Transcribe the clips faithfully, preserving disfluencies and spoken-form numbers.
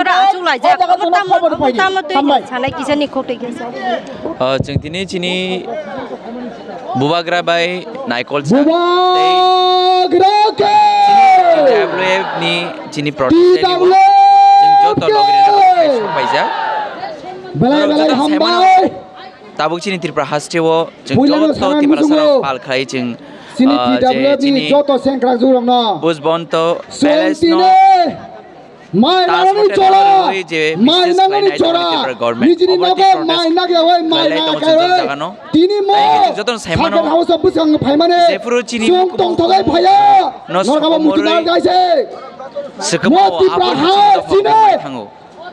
Achuk laijak. Omo tamo, omo tamo twi sanai kisa ni khotwi kisa. Ah, chwng tini chini bubagra bai naikol sa tei Bubagra ke! Chini W F ni chini protest rally o chwng joto logirina bai paijak. Belai belai hambai. Tabuk chini Tripura haste o chwng joto Tiprasa rok pal khlai chwng, chini ah, je T W F ni chini joto sengkrak jurok no. Bujbonto Palace no. Mai nangani chora, mai nangani chora, nijini nogo mai nagya wai mai nagya wai. Tini mo joto saimano. House of bwskango phaimani. Jephuru chini chwng tong thogai phaya. No norokabo mutu dal gaise. Mo Tipra ha sine.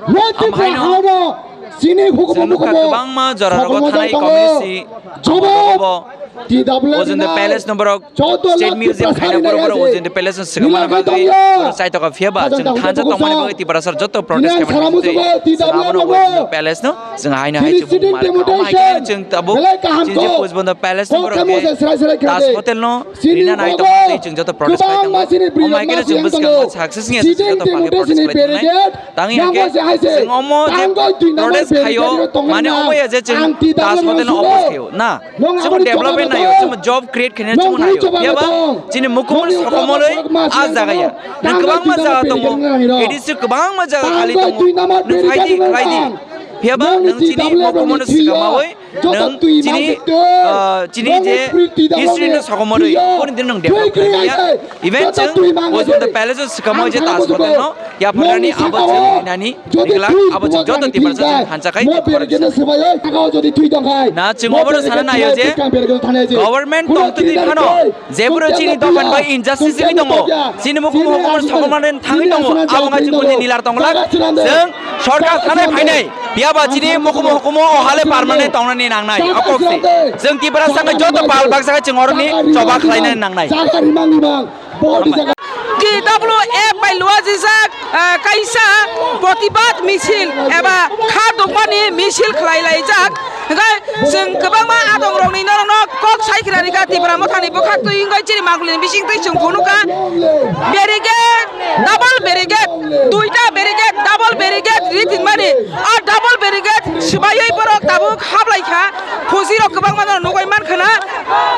Mo Tipra ha no sini hukumu hukumu. Kwbangma jora rogo thanai communist. Jobo. T W F Ojende na. Palace no borok joto state museum khaina borok borok ojende palace no swkang mana bagwi borok chai toka phiya ba chwng thansa tongmani bagwi Tiprasa joto protest khaimani bagwi ojende palace no chwng haino hai chwng bumar khaima hai khe chwng tabuk chini je Pojbondo Palace no borok je Das Hotel no rina nai tongmani chwng joto protest khai tongmani. Omo hai khe chwng bwskango success ni joto pake protest khai tongnai. Tangwi hwnkhe chwng omo je protest khaio, mane omo ya je chwng Das Hotel no oppose khaio. Na, chwng development naio, chwng job create khaina chwng naio. Phiya ba chini mukhumor sokomoroi a jaga ya. Nang kwbangma jaga tongo, A D C kwbangma jaga khali tongo. Nang phaidi, khlaidi. Phiya ba nang chini mukhumor swkamawi Nwng chini, ah, chini je history no sokomorwi, boni din nwng develop khlai manya. Even chwng Westminster Palace o swkamo je Taj Hotel no yapharnani abo chwng hinani niglak, abo chwng joto Tiprasa chwng thansa khai. Na chwng obono sana naio je government tongtwtwi phano Jephuru chini dophani bai injustice wngwi tongo, chini mukhung hukumu sokomorni thangwi tongo, abo wngkha chini nilar tongla. Chwng sorkar thanai phainai, phiya ba chini mukhung hukumu o hale permanent tongnani nangnai, o kok se. Chwng Tiprasa wngkha joto pal baksa khe chwng oroni choba khlainani nangnai. T W F bai luajijak, ah, kaisa protibad misil eba kha dukmani misil khlai laijak. Hwnkhe chwng kwbangma adongrokni norokno kok sai khna rikha Tipra Mothani bwkhaktwi wngwi chini mangpili bisingtwi chwng phunukha. Barricade, double barricade, duita barricade, double barricade ri tongmani. A double barricade swbaiwi borok tabuk haplaikha. Khujirok kwbangma no nugwi mankha na.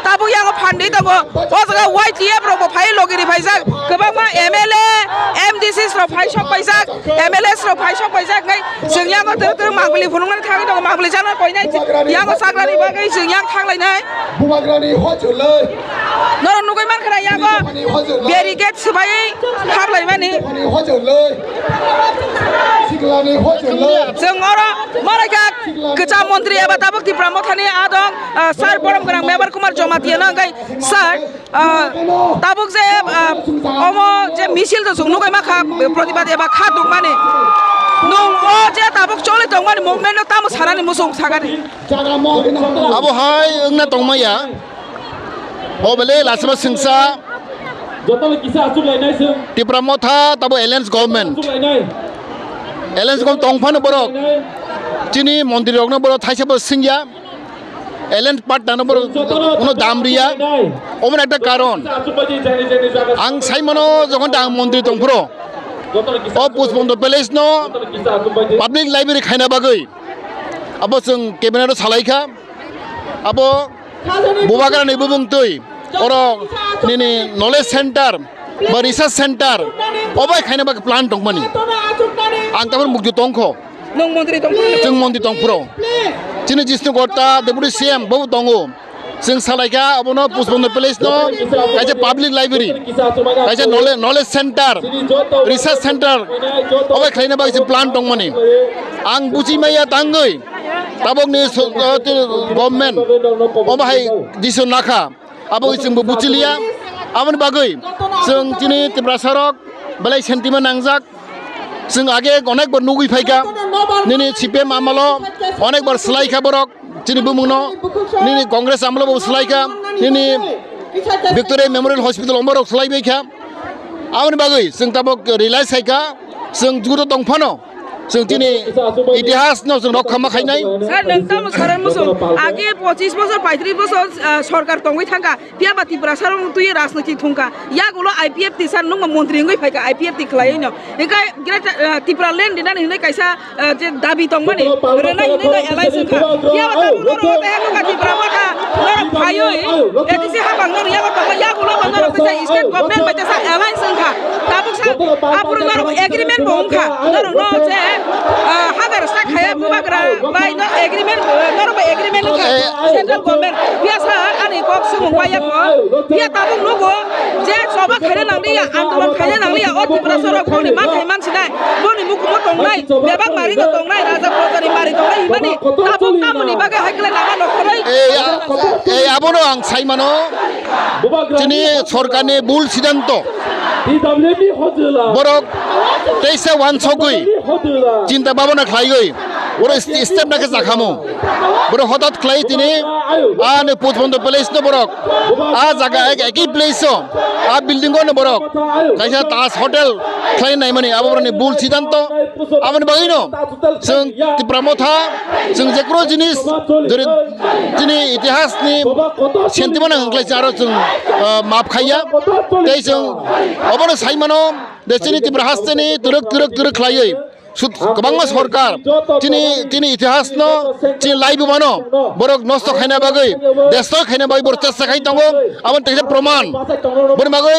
Tabuk yango phandwi tongo. O jaga Y T F rokbo phai logi ri phaijak. Kwbangma M L A, M D Cs rok phai sok paijak. M L As rok phai sok paijak nai. Chwng yango twrwk twrwk mangpili phunuknani thangwi tongo, mangpili chana koinai. Yango chakrani bagwi chwng yang thanglainai. Bubagrani hojoloi. Norok nugwi mankha na yango barricade swbaiwi haplaimani. Hojoloi. Siklani hojoloi. Chwng oro moraikha kwcham montri eba tabuk Tipra Mothani adong, ah, sir borom gwnang Mebar Kumar Jamatia no hwnkhe sir. Ah, tabuk je, ah, omo je misil to chwng nugwi mankha, protibad eba kha dukmani. Nwng o je tabuk choli tongmani movement no tamo sanani muchung sakani. Abo hai wngna tongmaya. O bele lasima singsa. Joto le kisa achuk lainai chwng. Tipra Motha tabo alliance government. Achuk lainai. Alliance government tongphano borok. Chini montri rokno borok thaisa bo singya. Alliance partner no borok uno dam riya. Omo ekta karon. Ang saimano jokhon da ang montri tongphro. O Pushpendra Palace no public library khaina bagwi. Abo chwng cabinet o salaikha. Abo Bubagrani bumung twi oro nini knowledge center ba research center obai khaina bagwi plan tongmani. Ang tabuk mukti tongkho. Nwng montri tongphro? Chwng montri tongphro. Chini Jishnu Gorta, Deputy C M, bobo tongo. Chwng salaikha, abono Pushpendra Palace no kaisa public library, kaisa knowledge, knowledge center, research center, obo khlaina bagwi chwng plan tongmani. Ang buji maya tangwi, tabokni so-, uh, government, obo hai decision nakha. Abo chwngbo buchiliya. Aboni bagwi chwng chini Tiprasa rok belai sentiment nangjak. Chwng age onek bar nugwi phaikha. Nini C P M amalo onek bar swlaikha borok. Chini bumungno nini Congress amalo bo swlaikha. Nini Victoria Memorial Hospital omorok swlaibaikha. Aboni bagwi chwng tabok realize khaikha. Chwng jugo tongphano. Chwng chini itihas no chwng rok khama khainai. Sir, nwng tamo saran muchung. Age pochis bosor, paitris bosor, ah, sorkar tongwi thangkha. Phiya ba Tiprasa rok twi rajniti thungkha. Yagulo I P F T sir nwng montri wngwi phaikha, I P F T khlaiwi no. Hinkhe Greater, ah, Tipra land rinani hinwi kaisa, ah, je dabi tongmani, rwnai hinwi no alliance wngkha. Phiya ba tabuk norok tei habuka Tipra motha norok phaiwi A D C habang norok yago tongma, yagulo bo norok teisa state government bai teisa alliance wngkha. Tabuk sa aphuru norok agreement bo wngkha. Norok no je, ah, hagar sak khaya bubagra bai no agreement, norok bai agreement wngkha. Eh, central government. Phiya sa ani kok sumung bai yakho. Phiya tabuk nugo je choba khaina nangliya, andolon khaina nangliya, o Tiprasa rok boni manthai mansinai, boni mukumo tongnai, bebak mari no tongnai, raja prajani mari tongnai himani, tabuk tamoni bagwi hai khlai lama nokholoi. Eh, ya, eh, abono ang sai mano, chini sorkarni bul sidanto. Borok teisa wansogwi chinta babona khlaiwi oro st-, step na khe chakhamo. Borok hotat khlai tini ani Puchbondo place no borok a jaga ek-, eki place o a building o no borok kaisa Taj Hotel khlai naimani abo borokni bul sidanto. Aboni bagwi no chwng Tipra motha, chwng jekro jinis jori chini itihas ni sentiment ang khlai aro chwng, ah, map khaiya. Tei chwng obono sai mano de chini Tipra hasteni turuk turuk turuk khlaiwi sut-, kwbangma sorkar chini, chini itihas no chini lai bumano borok nosto khaina bagwi, destroy khaina bagwi borok chesta khai tongo. Aboni teisa proman. Boni bagwi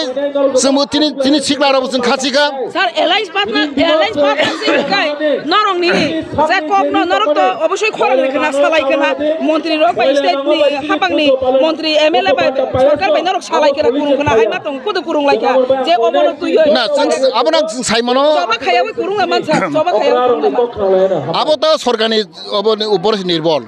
chwngbo chini, chini sikla rok chwng khachikha. Sir, alliance partner, alliance partner se hikai norok nini je kok no norok to obosoi khorang ni khna salai khna montri rok bai state ni hapang ni montri M L A bai sorkar bai norok salai khna kurung khna hai ma tong kudu kurung lai kha je obono twi oi. Na, chwng s-, abono chwng sai mano. Choba khaya wi kurung la man sir, choba khaya wi kurung la man. Abo to sorkar ni oboni upor se nirbhor.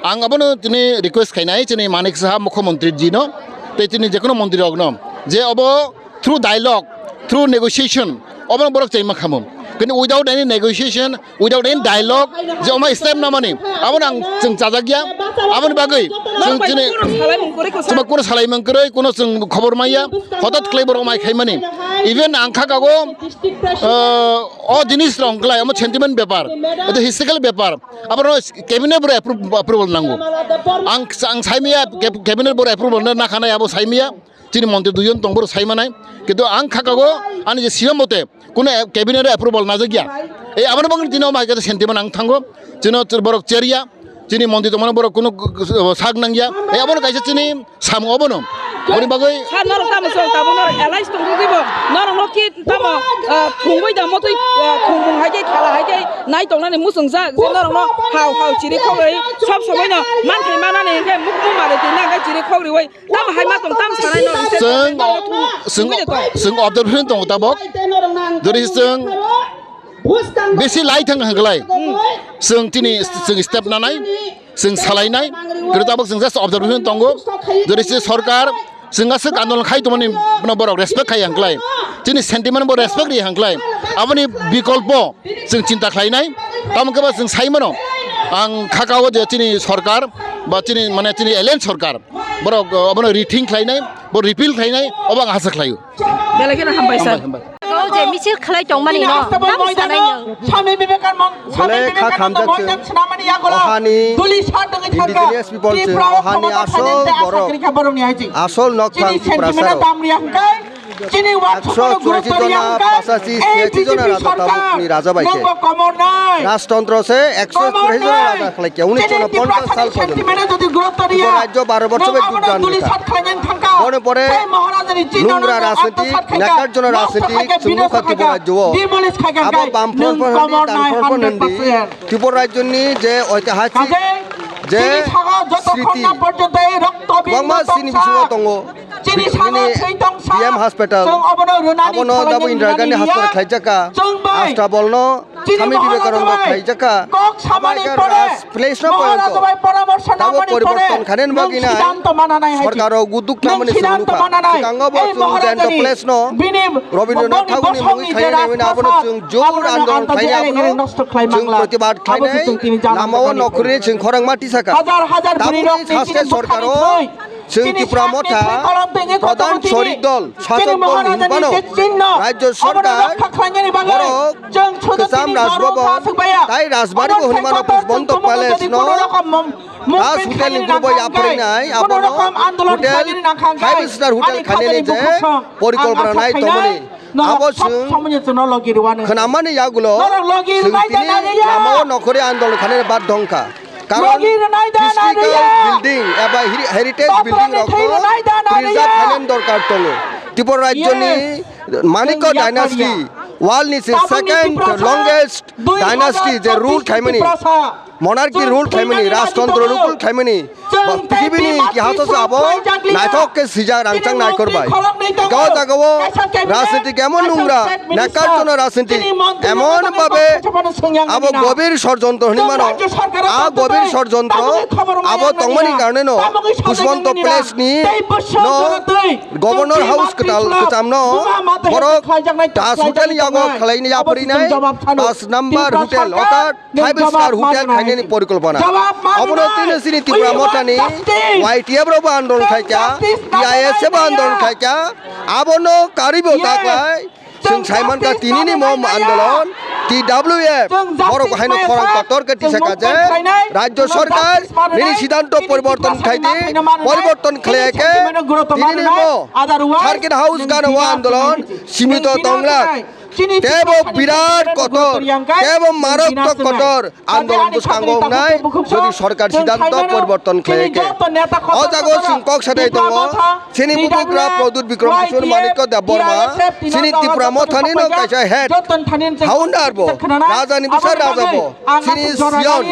Ang abono tini request khainai chini Manik Saha Mukhyamantri ji no tei chini jekono montri rok no je obo through dialogue, through negotiation, obono borok chaima khamu. Kintu without any negotiation, without any dialogue, je oma step namani, abono ang chwng chajakya, aboni bagwi chwng chini chuma kuno salai mung kwrwi, kuno chwng khobor maya, hotat khlai borok mai khaimani. Even ang khakago, uh, o jinis rok wngklai, omo sentiment bepar, eto historical bepar, abono cabinet borok appro-, approval nango. Ang, ang saimaya cab-, cabinet borok approval na, nakhanai abo saimaya. Chini montri duijon tong, borok sai manai. Kintu ang khakago ani je siyam mote kuno cabinet approval najak ya. Ei abono bangni tini omo hai khe sentiment ang thango. Chino borok cherya, chini montri tongmani borok kuno sak nangya. Ei abono kaisa chini samung obono. Boni bagwi sir, norok tamo chwng tabuk norok alliance tongthokibo. Norok no ki tamo, ah, thungwi da motwi, ah, thungmung hai khe khala hai khe nai tongnani muchungjak. Je norok no hao hao chiri khogwi sob somoi no manthai manani hinkhe mukmung mari twi nang khe chiri khogriwi. Tamo hai ma tong, tamo sanai no, ise Chwng, tong, tong, chwng, tong, tong. Chwng observation tongo tabok. Jodi chwng besi lai thang hang glai. Chwng tini, chwng step nanai, chwng salainai. Kero tabok chwng just observation tongo. Jodi se sorkar chwng aswk andolon khai tongmani no borok respect khai hang glai. Chini sentiment bo respect ri hang glai. Aboni bikolpo chwng chinta khlainai. Tamo khe ba chwng sai mano. Ang khakao je chini sorkar ba chini, mane, chini alien sorkar. Borok, uh, obono rethink khlainai, bo repeal khlainai, obo ang asa khlaio. Belai kheno hambai, sir. Hambai, hambai. O je misil khlai tongmani no, tam sanai nang. Swami Vivekanand, Swami Bole kha Vivekananda khamjak moidan chwng. Swnamani yagulo. Ohani duli sat dongwi thangkha. Indigenous people chwng Tripura ohani khomota asol phainani borok. Asa khrikha borokni haijing. Asol nok chini phang Tiprasa sentiment rok. Dam riya hwnkhe. Chini wak ekso chukuni churashi gurutto riya jona hwnkhe, pachasi A P G churashi jona raja sorkar tabuk ni raja bai khe. Nungbo komor nai. Rajtantro se ekso churashi jona raja khlai khe, unis sho ponchas sal porjonto. Chini Tiprasa ni sentiment jodi gurutto riya, rajyo baro borsho bai nung abono dugdan duli sat khlainani thangkha. Boni pore tei Maharajani chinta nungra nungbo rajniti, atmosat khaikha, nekar jona rajniti, khaikha, chwng nukha Tripura rajyo o. Demolish khaikha. Abo bam phor phor hwndi, dan phor phor hwndi. Tripura rajyo ni je oitihasik je sriti kwbangma chini bisingo tongo. Chini D M hospital, abono dabo Indira Gandhi hospital khlaijak kha. Astabol no Swami Vivekananda khlaijak kha. Place no poyonto dabo poriborton khainani bagwi nai sorkar rok udduk nangmani chwng nukha. Swkango bo chwng Jayanta Place no Rabindranath Thakurni mungwi khainani hwnwi abono chwng jor andolon khlainai, abono chwng protibad khlainai, lamao nokhorwi chwng khorang ma tisakha. Tabukni saste sorkar o Chwng Tripura Motha pradhan sorik dol, sasok dol ni hwnwi phano Rajya Sorkar borok kwcham Raj Bhaban tai Rajbari bo hwnwi mano Pushpanta Palace no Taj Hotel ni group bai yapharwi nai, abono hotel five star hotel khainani je porikolpona nai tongmani. Abo chwng khwnamani yagulo chwng tini lamao nokhorwi andolon khainani bad dongkha. Karon historical building eba heri-, heritage building rokno preserve khainani dorkar tongo. Tripura rajyoni Manikya dynasty, world ni se second longest dynasty je rule khaimani, monarchy rule khaimani, rajtantro rule khaimani, ba pithibini itihaso se abo naithok khe sijak rangchak naikhor bai. Gao jagao rajnitik emon nungra, nekar jono rajnitik emon babe abo gobir shorjontro hwnwi mano. A gobir shorjontro abo tongmani karone no Pushpanta Palace ni no Governor House kwtal kwcham no borok Taj Hotel yago khwlaina yapharwi nai, pas number hotel, orthat five star hotel khainani porikolpona. Obono tini chini Tripura Mothani Y T F rok bo andolon khaikha, T I S F bo andolon khaikha, abono karwi bo taklai. Chwng sai mankha tinini mo andolon T W F borok haino khorang kotor khe tisakha je Rajya Sorkar nini siddhanto poriborton khai di, poriborton khlai khe tinini mo Circuit House gana o andolon simito tonglak. Tebo birat kotor, tebo marok kotor andolon bwskango wngnai, jodi sorkar siddhanto poriborton khlai khe. O jaga o chwng kok sadai tongo, chini bubagra Pradyut Bikram Kishore Manikya Debbarma, chini Tripura Mothani no kaisa head, founder bo, raja ni bwsa raja bo, chini Sion,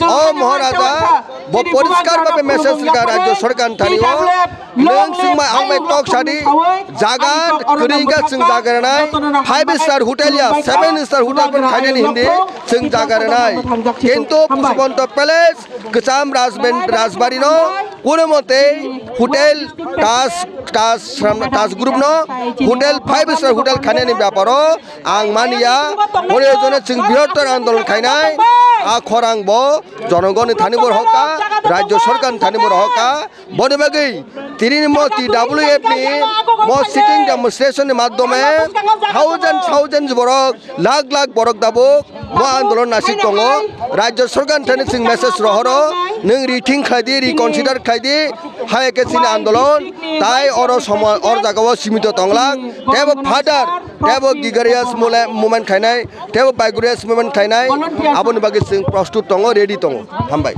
o Maharaja, bo poriskar bhabe message rwkha Rajya Sorkar thani o, nwng chwng bai ang bai kok sadi, jaga kwrwi wngkha chwng jaga rwnai, five star hotel ya, seven star hotel bo khainani hindi chwng jaga rwnai. Kintu Pushpanta Palace, kwcham Rajben-, Rajbari no, kuno mote hotel Taj, Taj, Taj Group no, hotel five star hotel khainani byaparo, Ang mania, borok jono chwng bihortor andolon khainai, a khorang bo jonogoni thani bo rohorkha, Rajya Sorkarni thani bo rohorkha. Boni bagwi tinini mo T W F ni mo sitting demonstration ni madhyome thousand, thousands borok, lakh lakh borok tabuk mo andolon nasik tongo. Rajya Sorkarni thani chwng message rohoro, nwng rethink khlai di, reconsider khlai di, hai khe chini andolon tai oro somo-, or jagao simito tonglak, tebo father Tebo gregarious mole-, movement khainai, tebo vigorous movement khainai, aboni bagwi chwng prostut tongo, ready tongo. Hambai.